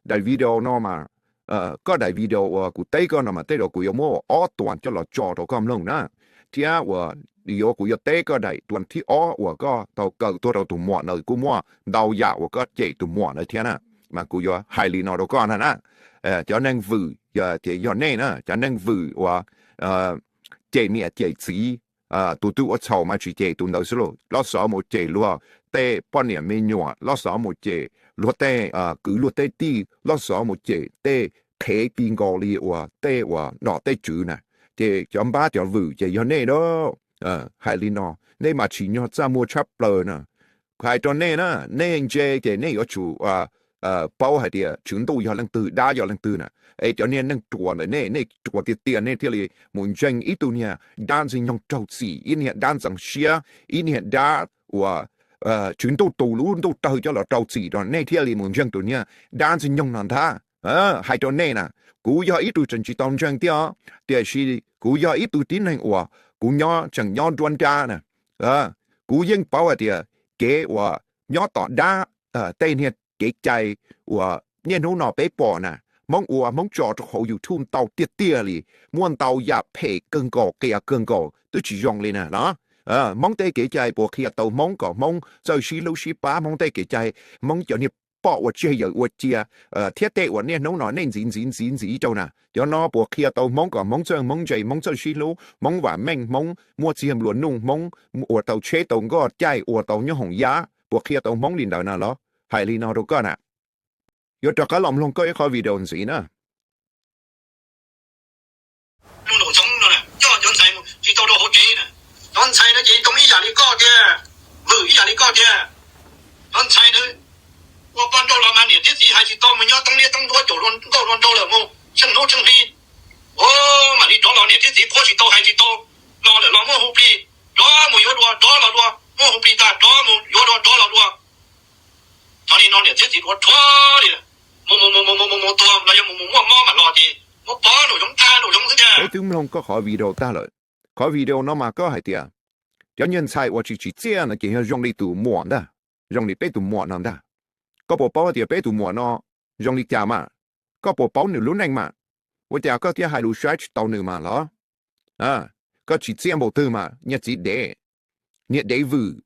daim video no mas, koj daim video uas kuv teb koj no mas tej zaum kuv yuav muab ob tuas coj los tso rau koj mloog na, thiab uas yuav kuv yuav teb koj daim tuas thib ob uas koj tau kaw tuaj rau tus muam ntawd kuj muaj ntau yam uas koj cem tus muam ntawd thiab na, mas kuv yuav hais li no rau koj na na. Cov neeg vwm ces yog nej na, cov neeg vwm uas cem niam cem txiv, tus twg ua txhaum mas tsis cem tus ntawd xwb lauj, loj xov mus cem luag tej poj niam me nyuam, loj xov mus cem luag tej kwv luag tej tij, loj xov mus cem tej qhev ti nkaus li uas tej uas nom tej tswv na, ces cov npab cov vwm ces yog nej na. Hais li no, nej mas tsim nyog txaj muag tshaj plaws na. Hais rau nej na, nej ntse ces nej yuav tsum paub hais tias tswv ntuj yog leej twg, dab yog leej twg na. Es cov niag neeg ruam ntawm nej, nej ruam tiag tiag nej thiaj li mus ntseeg ib tug niag dab ntxwg nyoog raug txim, ib niag dab ntxeev siab, ib niag dab uas tswv ntuj tus lub ntuj tawg coj los rau txim rau, nej thiaj li mus ntseeg tus niag dab ntxwg nyoog no ntag. Hais rau nej na, kuv yog ib tug tseem tsis tau ntseeg thiab os, tiam sis kuv yog ib tug tib neeg uas kuv nyob tseem nyob nruab nrab na. Kuv yeej paub hais tias kev uas nyob tom dab, tej niag kev cai uas niaj hnub no peb pom na, Hmoob ua Hmoob tso rau hauv YouTube ntau tiag tiag li, muaj ntau yam phem kawg nkaus, qias kawg nkaus, twb tsis zoo li na los. Hmoob tej kev cai puas qhia tau Hmoob kom Hmoob txawj sib hlub sib pab, Hmoob tej kev cai, Hmoob cov niag poj ua tsiaj yawm ua cia thiab tej uas niaj hnub no nej ntxiv ntxiv ntxiv ntxiv rau na, cov no puas qhia tau Hmoob kom Hmoob txawj, Hmoob ntse, Hmoob txawj sib hlub, Hmoob vam meej, Hmoob muaj txiag nplua nuj, Hmoob ua tau tsheb tau nkoj caij, ua tau nyob hoom yab, puas qhia tau Hmoob li ntawd na los? Hais li no rau koj na, yuav rov qab los mloog koj ib qhov video ntxiv na. Coj cov ntxhais tsis tau rau hauv tsev na, cov ntxhais na ces zoo ib yam li koj tiag, vwm ib yam li koj tiag. Cov ntxhais na ua poj nrauj los mas niam thiab txiv hais tsis tau, mus nyob toob liab toob ntuab caum nkauj hluas nraug lawm mus tsheej hnub tsheej hli. Mam li rov los niam thiab txiv qhuab tsis tau hais tsis tau, los lawm los muab hu plig, rov mus yuav dua, rov los dua, muab hu plig tag, rov mus yuav dua, rov los dua. Txog li no niam thiab txiv dhuav rhuav li, mus mus mus mus mus mus mus tuag los yog mus mus muaj mob mam los ces muab pov nraum zoov tag nraum zoov xwb tiag. Peb twb mloog koj qhov video tag lawm. Qhov video no mas koj hais tias cov niag ntxhais uas tsis tsim txiaj no ces yog zoo li tus muam ntag, zoo li peb tus muam no ntag. Koj puas paub tias peb tus muam no zoo li cas mas? Koj puas paub nws lub neej mas? Ua cas koj thiaj hais lus saib tsis tau nws mas los? Koj tsis txiaj npaum twg mas niag txiv dev, niag dev vwm,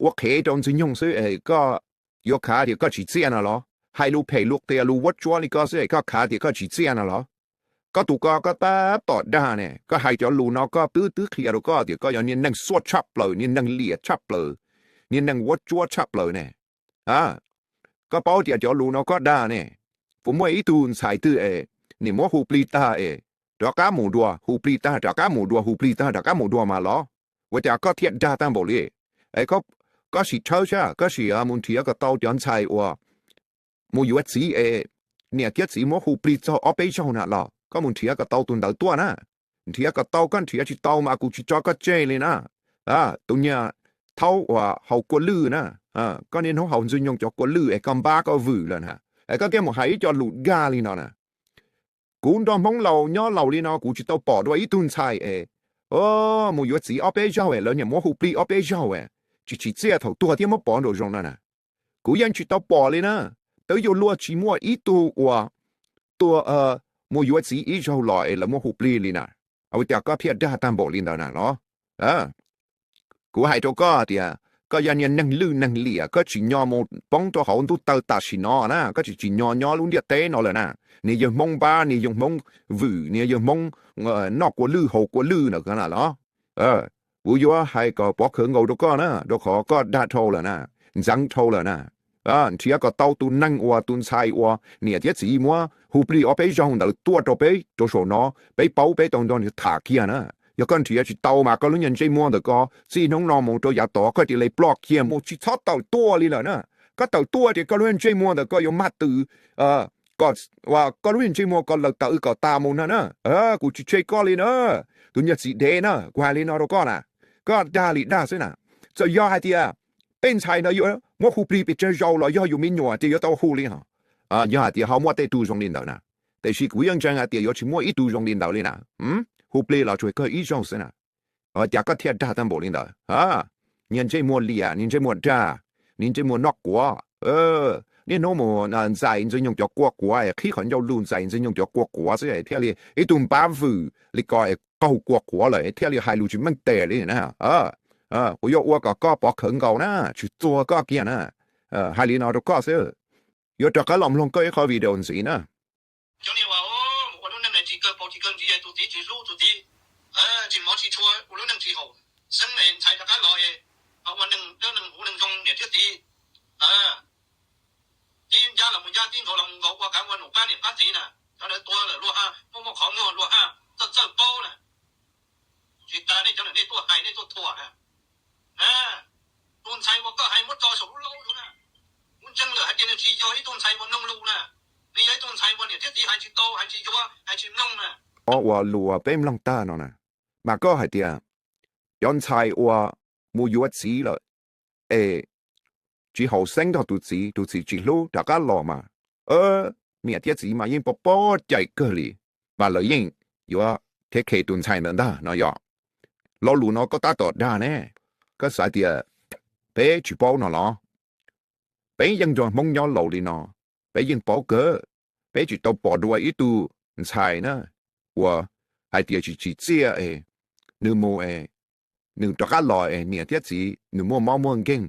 ua qhev rau ntxwg nyoog xwb es koj yuav khav tias koj tsis txiaj no los? Hais lus phem lus qias lus vuab tsuab li koj xwb es koj khav tias koj tsis txiaj no los? Koj tus ko koj tab tom dag ne, koj hais cov lus no koj twb twb qhia rau koj tias koj yog niag neeg xuaj tshaj plaws, niag neeg liam tshaj plaws, niag neeg vuab tsuab tshaj plaws ne. Koj paub tias cov lus no koj dag ne, puas muaj ib tug ntxhais twg es nim muab hu plig tag es rov qab mus dua, hu plig tag rov qab mus dua, hu plig tag rov qab mus dua mas los? Ua cas koj thiaj dag tag npaum li? Es koj sim tshawb sab, koj sim mus nrhiav kom tau cov ntxhais uas mus yuav txiv es niam thiab txiv muab hu plig txog ob peb zaug na los, koj mus nrhiav kom tau tus ntawd tuaj na. Nrhiav kom tau, koj nrhiav tsis tau mas kuv tsis tso koj tseg li na. Tus niag thaub uas haus kua lwj na, koj niaj hnub haus ntxwg nyoog cov kua lwj es koj npab koj vwm lawm na, es koj thiaj mus hais ib co lus dag li no na. Kuv nrog Hmoob laus nyob laus li no kuv tsis tau pom dua ib tug ntxhais es mus yuav txiv ob peb zaug es lawv niam muab hu plig ob peb zaug es tsis tsim txiaj thaum tuag thiab muab pov nraum zoov no na. Kuv yeej tsis tau pom li na. Twb yuav luag tsis muaj ib tug uas tuag mus yuav txiv ib zaug los es lawv muab hu plig li na. Ua cas koj thiaj dag tag npaum li ntawd na los? Kuv hais rau koj tias koj yog niag neeg lwj neeg liam, koj tsim nyog mus poob rau hauv ntuj taw tam sim no na, koj tsis tsim nyog nyob lub ntiaj teb no lawm na. Niag yawg Hmoob npab, niag yawg Hmoob vwm, niag yawg Hmoob noj kua lwj haus kua lwj ntawm ko na los? Kuv yuav hais kom pov khawv nkaus rau koj na, rau qhov koj dag dhau lawm na, ntxeev dhau lawm na. Nrhiav kom tau tus neeg uas tus ntxhais uas niam thiab txiv muab hu plig ob peb zaug ntawd tuaj rau peb rau saum no, peb paub peb tau nrog nws tham kiag na. Yog koj nrhiav tsis tau mas koj lub niag ntsej muag ntawm ko txij hnub no mus rau yav tod koj cia li ploj kiag mus tsis txhob tawm tuaj li lawm na. Koj tawm tuaj ces koj lub niag ntsej muag ntawm ko yuav mag tws, koj lub niag ntsej muag ko lawv tawm wb kom tas mus no na. Kuv tsis tseg koj li na, tus niag txiv dev na, kuv hais li no rau koj na. Koj dag li dag xwb na. Txawm yog hais tias tej ntxhais no yuav muab hu plig pes tsawg zaus los yog yus me nyuam ces yuav tau hu li hos. Yog hais tias ho muaj tej tug zoo li ntawd na, tiam sis kuv yeej ntseeg hais tias yuav tsis muaj ib tug zoo li ntawd li na. Hu plig los tsuas kawg ib zaug xwb na. Cas koj thiaj dag tag npaum li ntawd? Niag ntsej muag liam, niag ntsej muag dag, niag ntsej muag noj quav. Niaj hnub mus ntxais Ntxwg Nyoog cov kua quav es qhib qhov ncauj lug ntxais Ntxwg Nyoog cov kua quav xwb thiaj li ib tug npab vwm li ko es qaug kua quav lawm thiaj li hais lus tsis meej tes li na. Kuv yuav ua kom koj pov khawv nkaus na, tsis txuag koj kiag na. Hais li no rau koj xwb. Yuav rov qab los mloog koj ib qho video ntxiv na. Cov niag ua, ua lub neej tsis kawg paus tsis kawg ntsis, tus txiv tsis hlub tus txiv, tsis mov tsis tshua, ua lub neej tsis haum, xeeb ntxhais rov qab los, ua neeg dawb neeg huv neeg zoo niam thiab txiv, tib ncab los mus ncab, tib nkaus los mus nkaus, ua kav ua num pab niam pab txiv na. Cov ntawd tuag lawm luag ha, muaj muaj qhov muag luag ha, txawj txawj paub na. Tsis tas nej cov ntawd nej tuaj hais nej tuaj thuam na. Tus ntxhais uas koj hais muab tso saum lub laub tus na, kuv ntseeg lawm hais tias nws tsis yog ib tug ntxhais uas mloog lus na, nws yog ib tug ntxhais uas niam thiab txiv hais tsis tau, hais tsis yuav, hais tsis mloog na. Ua lus uas peb mloog tag no na, mas koj hais tias cov ntxhais uas mus yuav txiv lawm es tsis haum xeeb nrog tus txiv, tus txiv tsis hlub rov qab los mas niam thiab txiv mas yeej pom pom cai kawg li, mas lawv yeej yuav thiab khe tus ntxhais ntawd ntag no yom. Lo lus no koj tab tom dag ne, koj xav tias peb tsis paub no los? Peb yeej nrog Hmoob nyob laus li no, peb yeej paub kawg. Peb tsis tau pom dua ib tug ntxhais na uas hais tias tsis tsim txiaj es nws mus es nws rov qab los es niam thiab txiv nws muaj mob muaj nkeeg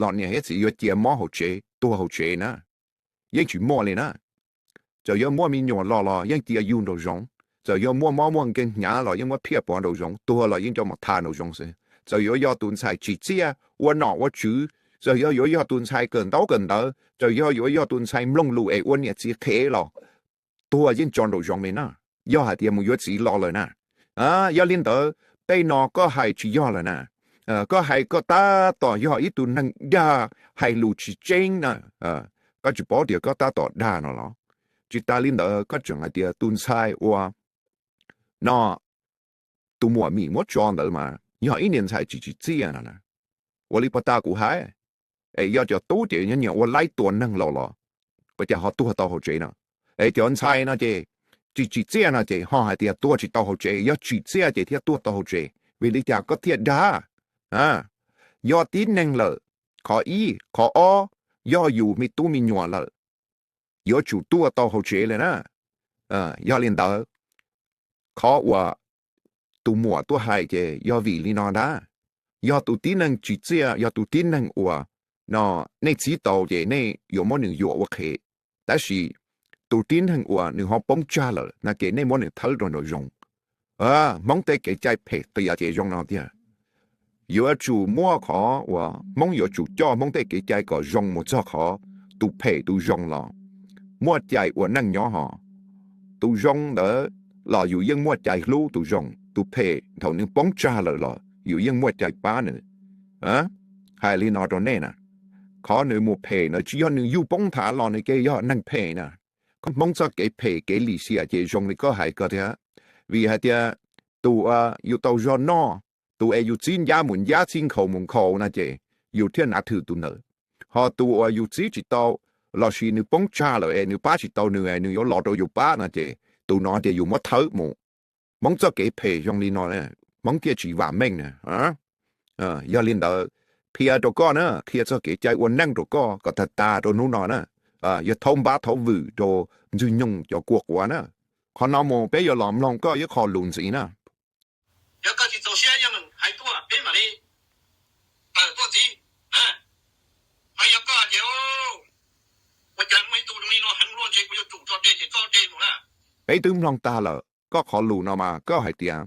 los niam thiab txiv yuav cia mob hauv tsev tuag hauv tsev na. Yeej tsis muaj li na. Txawm yuav muaj me nyuam los los yeej cia yug nraum zoov, txawm yuav muaj mob muaj nkeeg hnyav los yeej muab phiaj pov nraum zoov, tuag los yeej coj mus tha nraum zoov xwb. Txawm yuav yog tus ntxhais tsim txiaj ua nom ua tswv, txawm yog yuav yog tus ntxhais kawm ntaub kawm ntawv, txawm yog yuav yog tus ntxhais mloog lus es ua niam txiv qhev los tuag yeej tso nraum zoov li na. Yog hais tias mus yuav txiv los lawm na. Yog li ntawd tej no koj hais tsis yog lawm na. Koj hais koj tab tom yog ib tug neeg dag hais lus tsis tseeb na. Koj tsis paub tias koj tab tom dag no los? Tsis tas li ntawd koj tseem hais tias tus ntxhais uas no tus muam mim muab tso ntawd mas yog ib niag ntxhais tsis tsim txiaj no na. Ua li puag ta kuv hais, es yog cov tub ces nyias ua laib tua neeg laus los, ua cas ho tuag tau hauv tsev no? Es cov ntxhais no ces tsis tsim txiaj no ces ho hais tias tuag tsis tau hauv tsev, yog tsim txiaj ces thiaj tuaj tau hauv tsev, vim li cas koj thiaj dag? Yog tib neeg lawm, qhov ib, qhov ob, yog yus me tub me nyuam lawm, yuav tsum tuaj tau hauv tsev li na. Yog li ntawd, qhov uas tus muam tuaj hais ces yog vim li no ntag. Yog tus tib neeg tsim txiaj, yog tus tib neeg uas no nej txib tau ces nej yuav muab nws yuam ua qhev, tab sis tus tib neeg uas nws ho poob tsag lawm no ces nej muab nws thawb rau nraum zoov. Hmoob tej kev cai phem qias ces zoo no tiag. Yuav tsum muaj qhov uas Hmoob yuav tsum coj Hmoob tej kev cai kom zoo mus txog qhov tus phem tus zoo los muaj cai ua neej nyob hos. Tus zoo ntawd los yus yeej muaj cai hlub tus zoo, tus phem thaum nws poob tsag lawm los yus yeej muaj cai pab nws. Hais li no rau nej na, qhov nws mus phem ntawd tsis yog nws yug poob nthav los nws ces yog neeg phem na. Koj Hmoob txoj kev phem kev lim hiam ces zoo li koj hais ko thiab. Vim hais tias tus uas yus tau zog noj, tus es yus txib ncab mus ncab, txib nkhaus mus nkhaus no ces yus thiaj nav thwm tus ntawd. Ho tus uas yus txib tsis tau lossis nws poob tsag lawm es nws pab tsis tau nws es nws yuav los rau yus pab no ces tus no ces yus muab thawb mus. Hmoob txoj kev phem zoo li no, Hmoob thiaj tsis vam meej na. Yog li ntawd, qhia rau koj na, qhia txoj kev cai ua neej rau koj kom tag tas rau hnub no na. Yog thaub npab thaub vwm rau Ntxwg Nyoog cov kua quav na. Qhov no mus peb yuav los mloog koj ib qho lus ntxiv na. Yog koj tsis txaus siab, yog nws hais tuaj peb mam li tawm tuaj ntxiv. Yog koj ces ua cas muaj ib tug zoo li no heev luaj ntshe kuv yuav tsum tso tseg ces tso tseg mus na. Peb twb mloog tag lawm koj qhov lus no mas koj hais tias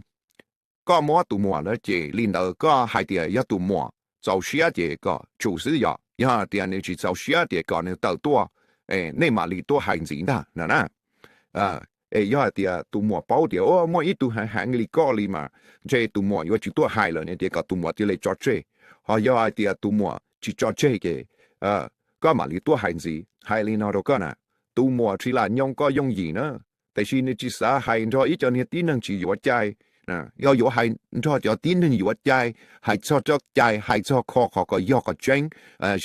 koj muab tus muam lawm ces li ntawd koj hais tias yog tus muam txaus siab ces kom tsum xwb, yog, yog hais tias nws tsis txaus siab ces kom nws tawm tuaj, nej mam li tuaj hais ntxiv ntag no na. Es yog hais tias tus muam paub tias muaj ib tug heev heev li koj li mas ntshe tus muam yuav tsis tuaj hais lawm ne, ces kom tus muam cia li tso tseg. Ho yog hais tias tus muam tsis tso tseg ces koj mam li tuaj hais ntxiv. Hais li no rau koj na, tus muam tsis lam nyoo koj yooj yim na, tiam sis nws tsis xav hais nrog ib co niag tib neeg tsis yuav cai. Yog yuav hais nrog cov tib neeg yuav cai, hais txog txoj cai, hais txog kho qhov kom yog qhov tseeb,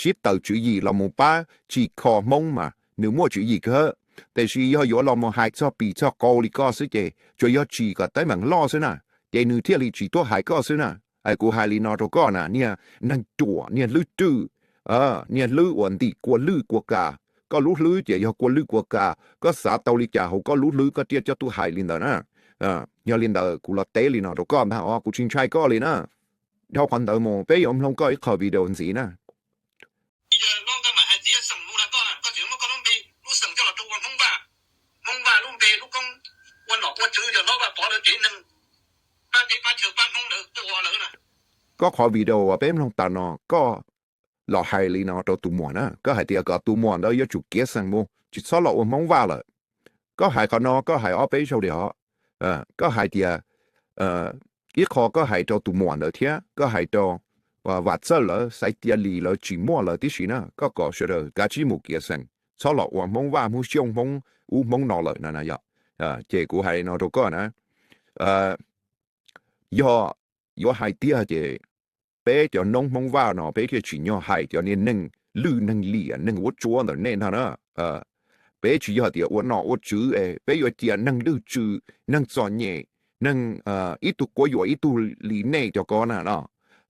sib tawm tswv yim los mus pab tsim kho Hmoob mas nws muaj tswv yim kawg. Tiam sis yog yuav los mus hais txog pim txog qau li koj xwb ces tsuas yog tsim kom teeb meem loj xwb na, ces nws thiaj li tsis tuaj hais koj xwb na. Kuv hais li no rau koj na, niag neeg ruam, niag hlwb rwj, niag hlwb uas ntim kua lwj kua kas, Koj lub hlwb ces yog kua lwj kua ka, koj xav tau li cas hauv koj lub hlwb koj thiaj coj tuaj hais li ntawd na. Yog li ntawd kuv los teb li no rau koj ntag os, kuv tsis ntshai koj li na. Dhau qhov ntawd mus peb yuav mloog koj ib qho video ntxiv na. Koj qhov video uas peb mloog tas no koj los hais li no rau tus muam na, koj hais tias kom tus muam ntawd yuav tsum kiav xeem mus tsis txhob los ua Hmoob Vaj lawm. Koj hais qhov no koj hais ob peb zaug li os. Koj hais tias, ib qho koj hais rau tus muam ntawd thiab koj hais rau Vam Txawj lawv, Xaiv Cia Lis lawv tsis muaj lawm tib si na, koj kom sawv daws kav tsij mus kiav xeem txhob los ua Hmoob Vaj Hmoob Xyooj Hmoob ub Hmoob no lawm no na yom. Ces kuv hais li no rau koj na, yog yuav hais tiag ces peb cov noob Hmoob Vaj no peb thiaj tsim nyog hais cov niag neeg lwj neeg liam neeg vuab tsuab ntawm nej ntag na. Peb tsis yog tias ua nom ua tswv es peb yuav cia neeg lwj tswv, neeg txom nyem, neeg ib tug quab yuam ib tug li nej cov ko na no.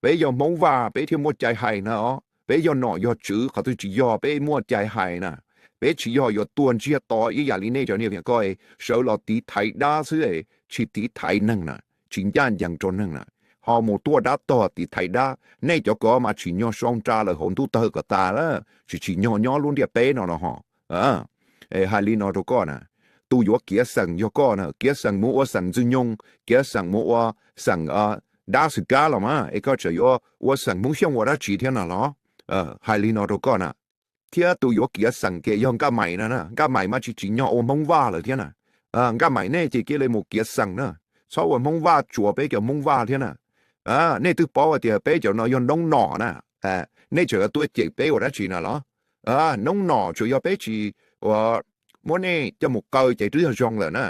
Peb yog Hmoob Vaj peb thiaj muaj cai hais na os, peb yog nom yog tswv qhov twg tsis yog peb muaj cai hais na. Peb tsis yog yuav tuag ntsiag to ib yam li nej cov niag viam ko es sawv los tiv thaiv dab xwb es tsis tiv thaiv neeg na, tsis ncaj ncees rau neeg na, ho mus tuaj dab tog tiv thaiv dab. Nej cov ko mas tsim nyog sau nra lawm hauv ntuj tawg kom tas lawm, tsis tsim nyog nyob lub ntiaj teb no los ho. Hais li no rau koj na, tus yuav kiav xeem yog koj na, kiav xeem mus ua xeem Ntxwg Nyoog, kiav xeem mus ua xeem dab xwm kab los mas es koj tseem yuav ua xeem Hmoob Xyooj ua dab tsi thiab no los? Hais li no rau koj na, thiab tus yuav kiav xeem ces yog Nkaj Maim na, Nkaj Maim mas tsis tsim nyog ua Hmoob Vaj lawm thiab na. Nkaj Maim nej ces cia li mus kiav xeem na, txhob ua Hmoob Vaj tsuas peb cov Hmoob Vaj thiab na. Nej twb paub hais tias peb cov no yog noob nom na, nej tseem yuav tuaj cem peb ua dab tsi no los? Noob nom tsuas yog peb tsis ua, muab nej coj mus kaw ces twb yog zoo lawm na.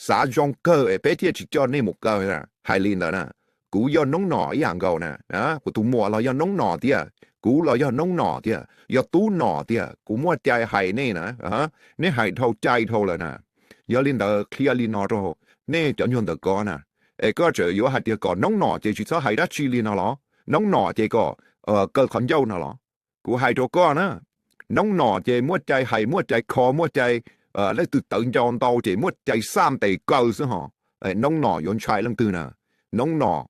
Xav zoo kawg es peb thiaj tsis coj nej mus kaw na. Hais li ntawd na, kuv yog noob nom ib yam nkaus na, kuv tus muam los yog noob nom tiag, kuv los yog noob nom tiag, yog tub nom tiag, kuv muaj cai hais nej na. Nej hais dhau cai dhau lawm na. Yog li ntawd qhia li no rau nej cov nyuag ntawm ko na, es koj tseem yuav hais tias kom noob nom ces tsis txhob hais dab tsi li no los? Noob nom ces kom kaw qhov ncauj no los? Kuv hais rau koj na, noob nom ces muaj cai hais muaj cai kho muaj cai, leej twg tawv ncau ntau ces muaj cai xaj ntes kaw xwb ho. Noob nom yuav ntshai leej twg na? Noob nom,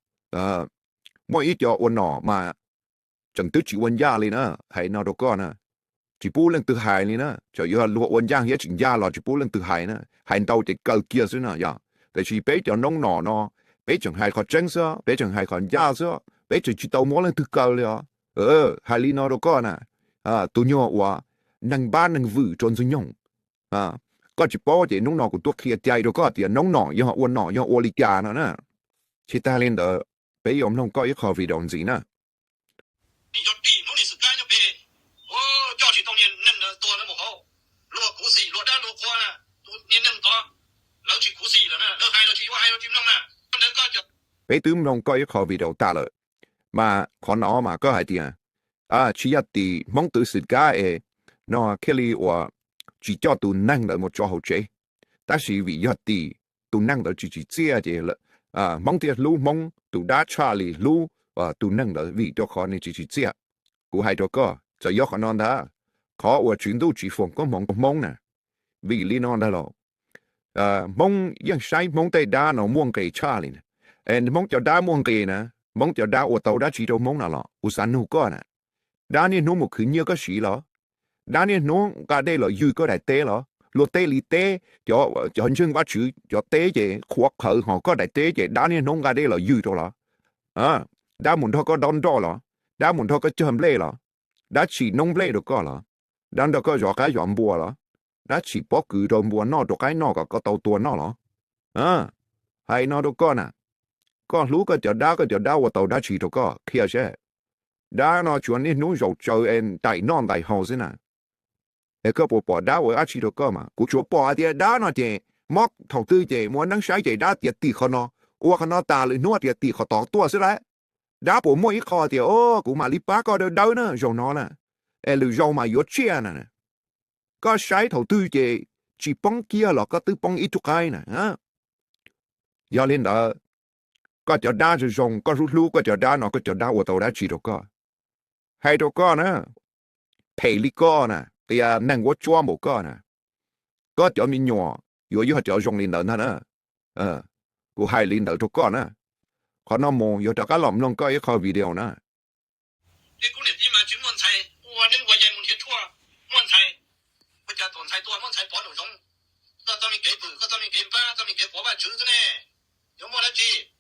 muaj ib co ua nom mas tseem twb tsis ua ncaj li na, hais no rau koj na. Tsis pub leej twg hais li na, txawm yog luag ua ncaj thiab tsis ncaj los tsis pub leej twg hais na, hais ntau ces kaw kiag xwb no yog. Tiam sis peb cov noob nom no, peb tseem hais qhov tseeb xwb, peb tseem hais qhov ncaj xwb, peb tseem tsis tau muab leej twg kaw li os. Hais li no rau koj na, tus nyuag uas neeg npab neeg vwm rau Ntxwg Nyoog, koj tsis paub ces hnub no kuv tuaj qhia cai rau koj tias noob nom yog ua nom yog ua li cas no na. Tsis tas li ntawd, peb yuav mloog koj ib qho video ntxiv na. Peb twb mloog koj ib qho video tas lawm, mas qhov no mas koj hais tias tsis yog tim Hmoob twv xwm kab es no thiaj li uas tsis coj tus neeg ntawd mus tso hauv tsev, tab sis vim yog tim tus neeg ntawd tsis tsim txiaj ces Hmoob thiaj hlub Hmoob, tus dab tshaj li hlub tus neeg ntawd vim rau qhov nws tsis tsim txiaj. Kuv hais rau koj, txawm yog qhov no ntag, qhov uas tswv ntuj tsis foom koob hmoov rau Hmoob na, vim li no ntag los. Hmoob yeej saib Hmoob tej dab no muaj nqis tshaj li na. Es Hmoob cov dab muaj nqis na, Hmoob cov dab ua tau dab tsi rau Hmoob no los? Kuv xav nug koj na, dab niaj hnub mus khwv nyiaj koj siv los? Dab niaj hnub nqa dej los ywg koj daim teb los? Luag tej li teb, cov ntseeg Vajtswv cov teb ces qhuav qhawv, ho koj daim teb ces dab niaj hnub nqa dej los ywg rau los? Dab mus nrog koj dob nroj los? Dab mus nrog koj cog nplej los? Dab tsim noob nplej rau koj los? Dab nrog koj zov qaib zov npua los? Dab tsim pob kws rau npua noj rau qaib noj kom koj tau tua noj los? Hais no rau koj na, koj hlub koj cov dab, koj cov dab ua tau dab tsi rau koj qhia seb? Dab no tsuas niaj hnub zaum tsaws es ntais noj ntais haus xwb na. Es koj puas pom dab ua dab tsi rau koj mas? Kuv tsuas pom hais tias dab no ces mob thaum twg ces mus ua neeb saib ces dab tias tim qhov no, ua qhov no tas lwm hnub tias tim qhov tod tuaj xwb lauj. Dab puas muaj ib qho tias o kuv mam li pab koj dawb dawb na zaum no na, es lwm zaus mas yuav tsiaj na? Koj saib thaum twg ces tsis poob kiag los koj twb poob ib tug qaib na. Yog li ntawd, koj cov dab zoo zoo, koj hlub hlub koj cov dab no, koj cov dab ua tau dab tsi rau koj? Hais rau koj na, phem li koj na, qias neeg vuab tsuab npaum koj na. Koj cov me nyuam yuav yog cov zoo li ntawd ntag na. Kuv hais li ntawd rau koj na. Qhov no mus yuav rov qab los mloog koj ib qho video na.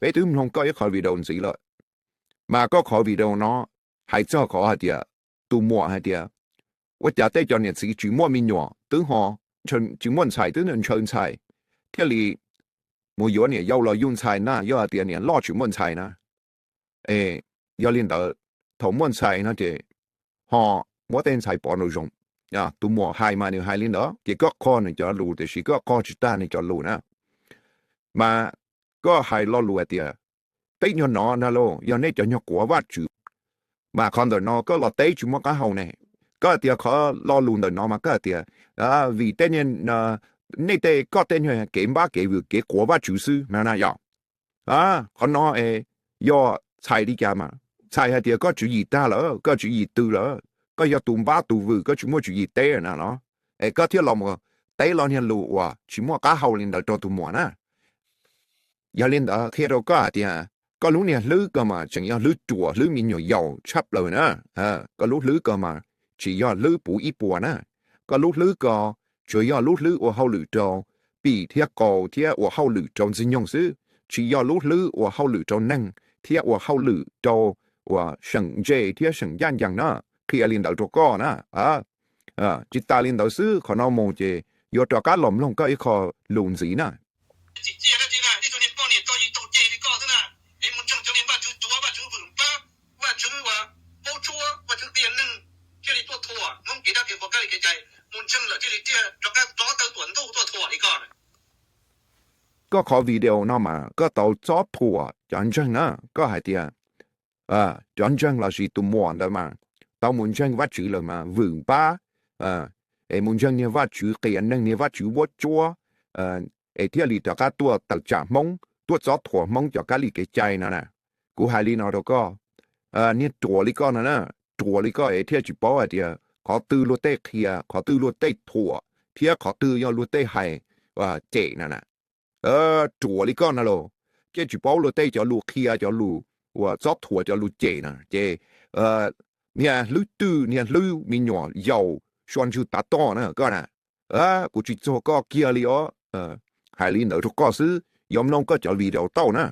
Peb twb mloog koj ib qho video ntxiv lawm, mas koj qhov video no hais txog qhov hais tias, tus muam hais tias, ua cas tej cov niam txiv tsis muaj me nyuam twb ho, tsis muaj ntxhais twb ntshaw ntxhais, thiaj li mus yuav niam yau los yug ntxhais na, yog hais tias niam loj tsis muaj ntxhais na. Es yog li ntawd, thaum muaj ntxhais no ces ho muab tej ntxhais pov nraum zoov. Tus muam hais mas nws hais li ntawd ces koj qog nws cov lus, tiam sis koj qog tsis tag nws cov lus na. Mas koj hais lo lus hais tias, peb nyuag no na lauj, yog nej cov nyuag quav Vajtswv, mas qhov ntawm no koj los teb tsis muaj qab hau ne. Koj hais tias qhov lo lus ntawm no mas koj hais tias, vim tej, nej tej, koj tej nyuag kev npab kev vwm kev quav Vajtswv xwb na na yom. Qhov no es yog txhais li cas mas txhais hais tias koj tswv yim tag lawm, koj tswv yim tws lawm, koj yog tus npab tus vwm, koj tsis muaj tswv yim teb na los, es koj thiaj los teb lo niag lus uas tsis muaj qab hau li ntawd rau tus muam na. Yog li ntawd qhia rau koj hais tias, koj lub niag hlwb ko mas tseem yog hlwb ruam, hlwb me nyuam yaus tshaj plaws na. Koj lub hlwb ko mas tsis yog hlwb puv ib puas na. Koj lub hlwb ko tsuas yog lub hlwb ua hauj lwm rau pim thiab qau thiab ua hauj lwm rau ntxwg nyoog xwb, tsis yog lub hlwb ua hauj lwm rau neeg thiab ua hauj lwm rau uas seem ntse thiab seem ncaj ncees na. Qhia li ntawd rau koj na. Tsis tas li ntawd xwb, qhov no mus ces yuav rov qab los mloog koj ib qho lus ntxiv na. Koj qhov video no mas koj tau txob thuam cov ntseeg na, koj hais tias cov ntseeg lossis tus muam ntawd mas tau mus ntseeg Vajtswv lawm mas vwm npab, es mus ntseeg niag vaj tswv qias neeg, niag vaj tswv vuab tsuab, es thiaj li rov qab tuaj tawm tsam Hmoob, tuaj txob thuam Hmoob cov kab li kev cai no na. Kuv hais li no rau koj, niag ruam li koj no na, ruam li koj es thiaj tsis paub hais tias qhov twg luag tej qhia, qhov twg luag tej thuam, thiab qhov twg yog luag tej hais cem no na. Ruam li koj no los, ces tsis paub luag tej cov lus qhia, cov lus uas txob thuam, cov lus cem na ces niag hlwb twg, niag hlwb me nyuam yaus sua ntswg tav toj na koj na. Kuv tsis txuag koj kiag li os. Hais li ntawd rau koj xwb, yuav mloog koj cov video tau na.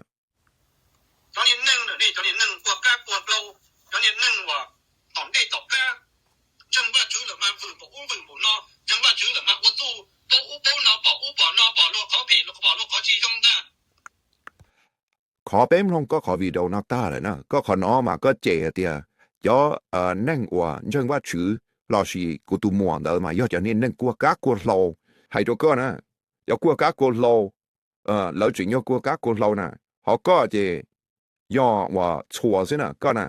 Qhov peb mloog koj qhov video no tag lawm na, koj qhov no mas koj cem hais tias cov neeg uas ntseeg Vajtswv lossis kuv tus muam ntawd mas yog cov niag neeg kuag kab kuag hlau. Hais rau koj na, cov kuag kab kuag hlau, lawv tseem yog kuag kab kuag hlau na, ho koj ces yog uas txhuas xwb na koj na,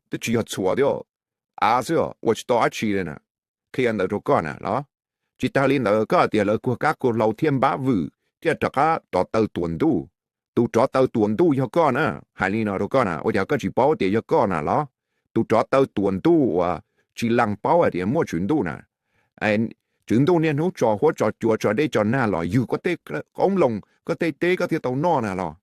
twb tsis yog txhuas thiab, av xwb ua tsis tau dab tsi li na. Qhia ntawd rau koj na los, tsis tas li ntawd koj hais tias lawv kuag kab kuag hlau thiaj npab vwm thiaj rov qab rov taw tuam ntuj. Tus rov taw tuam ntuj yog koj na, hais li no rau koj na, ua cas koj tsis paub tias yog koj na los? Tus rov taw tuam ntuj uas tsis lees paub hais tias muaj tswv ntuj na. Tswv ntuj niaj hnub tso huab tso cua tso dej tso nag los ywg koj tej qoob loo, koj tej teb koj thiaj tau noj na los?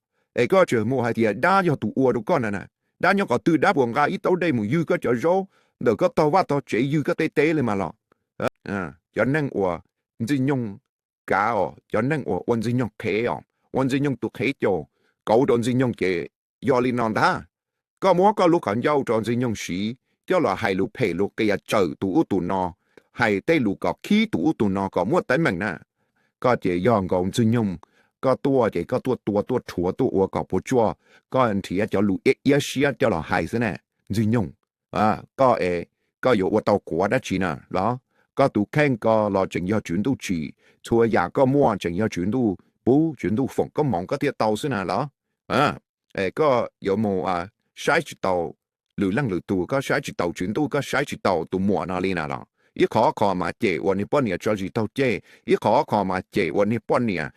Es koj tseem mus hais tias dab yog tus ua rau koj na na. Dab nyob qhov twg, dab puas nqa ib taub dej mus ywg koj cov zaub ntawm koj tog vaj tog tsev, ywg koj tej teb li mas los? Cov neeg uas Ntxwg Nyoog kav os, cov neeg uas ua Ntxwg Nyoog qhev os, ua Ntxwg Nyoog tus qhev caus, kauv rau Ntxwg Nyoog ces yog li no ntag. Koj muab koj lub qhov ncauj rau Ntxwg Nyoog siv coj los hais lus phem lus qias tsawm tus ub tus no, hais tej lus kom khib tus ub tus no kom muaj teeb meem na. Koj ces yog nkaus Ntxwg Nyoog, koj tuaj ces koj tuaj tua tuaj rhuav tuaj ua kom puas tsuaj, koj nrhiav cov lus iab iab siab coj los hais xwb na. Ntxwg Nyoog, koj es koj yuav ua tau quav dab tsi na los? Koj tus kheej ko los tseem yog Tswv Ntuj tsim, txhua yam koj muaj tseem yog Tswv Ntuj pub, Tswv Ntuj foom koob hmoov koj thiaj tau xwb na los? Koj yuav mus saib tsis taus lwm leej lwm tus, koj saib tsis taus Tswv Ntuj, koj saib tsis taus tus muam no li na los? Ib qho ob qho mas cem uas niag poj niam tso zis taug ceg, ib qho ob qho mas cem uas niag poj niam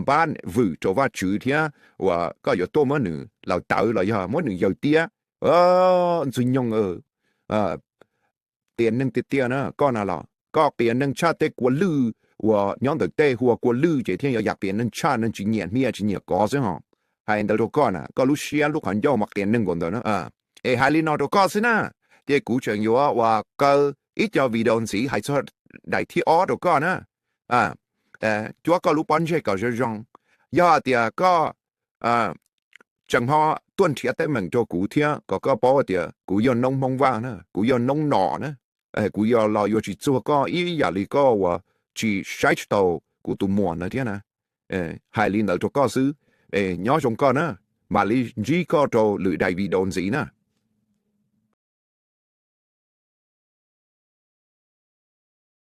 npab vwm rau Vajtswv thiab uas koj yuav tuaj muab nws laws tawv los yog muab nws yaws tiab. Ntxwg Nyoog, qias neeg tiag tiag na koj na los. Koj qias neeg tshaj tej kua lwj uas nyob ntawm tej hu ua kua lwj ces thiaj yuav yam qias neeg tshaj, neeg tsis nyiam hnia tsis nyiam kov xwb ho. Hais ntawd rau koj na, koj lub siab lub qhov ncauj mas qias neeg npaum ntawd na. Es hais li no rau koj xwb na, ces kuv tseem yuav ua kaw ib co video ntxiv hais txog daim thib ob rau koj na. Cuab koj lub pob ntseg kom zoo zoo. Yog tias koj tseem ho tuaj nrhiav teeb meem rau kuv thiab kom koj paub tias kuv yog noob Hmoob Vaj na, kuv yog noob Nom na, kuv yog los yuav tsis txuag koj ib yam li koj uas tsis saib tsis taus kuv tus muam ntawd thiab na. Hais li ntawd rau koj xwb, nyob zoo koj na, mam li ntsib koj rau lwm daim video ntxiv na.